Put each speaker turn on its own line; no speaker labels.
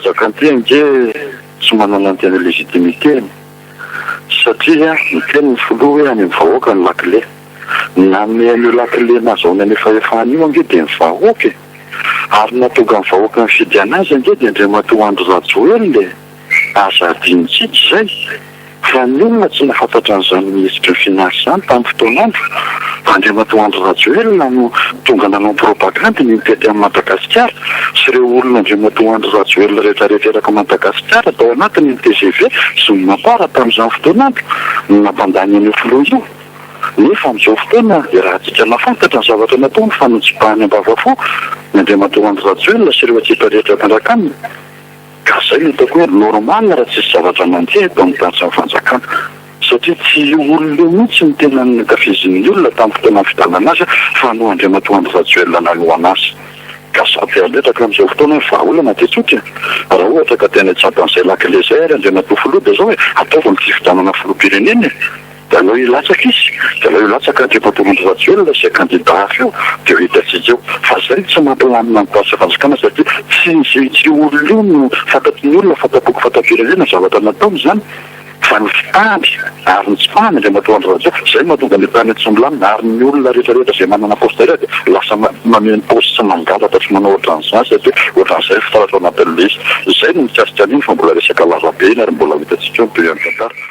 fanjakana ity ange tsy manana ny tena légitimité-ny satria niteny ny filoha hoe any amin'ny vahoaka ny lakile. Ny nanome an'io lakile nahazahoany an'io fahefana io ange dia ny vahoaka e! Ary ny nahatonga ny vahoaka nifidy an'azy ange dia Andriamatoa Andry Rajoelina e! Aza adinontsika izay fa ny olona tsy nahafantatra an'izany minisitry ny finance izany tamin'ny fotoan'andro. Andriamatoa Andry Rajoelina no tonga nanao propagandy ny nitety an'i Madagasikara sy ireo olona Andriamatoa Andry Rajoelina rehetra rehetra erak'i Madagasikara tao anatin'ny tgv sy ny Mapar tamin'izany fotoan'andro no nampandany an'io filoha io. Nefa amin'izao fotoana dia raha antsika mahafantatra ny zavatra nataony fa notsipahany ambavafo ny Andriamatoa Andry Rajoelina sy ireo ekipa rehetra mpiaraka aminy. Ka zay no ataoko hoe normal raha tsisy zavatra mandeha eto amin'ny tany sy ny fanjakana. Satria tsy io olona io mihitsy no tena nankafizin'ny olona tamin'ny fotoana nifidianana azy fa noho Andriamatoa Andry Rajoelina nanohana azy. Ka sady ametraka amin'izao fotoana hoe vahaolana dia tsotra e. Raha ohatra ka tena hitsapa an'izay lakile izay ary Andriamatoa Filoha dia zao e, ataovy ny fifidianana filoham-pirenena e. Dia aleo hilatsaka izy, dia aleo hilatsaka Andriamatoa Andry Rajoelina izay kandida hafa eo, dia ho hitantsika eo. Fa izay no tsy mampilamina ny tany sy fanjakana satria tsy izay tsy io olona io no fantatry ny olona, fanta-poko fanta-pirenena ny zavatra nataony izany, fa ny fitahany ary ny tsy fahany Andriamatoa Andry Rajoelina, izay no mahatonga ny tany tsy milamina ary ny olona rehetra rehetra izay manana poste rehetra dia lasa mameno paosy sy mangalatra sy manao ohatran'izany satria ohatran'izay ny fitaratra ao anatin'ilay izy. Izay no mikasika an'iny fa mbola resaka lava be iny ary mbola ho hitantsika eo ny tohin'ny tantara.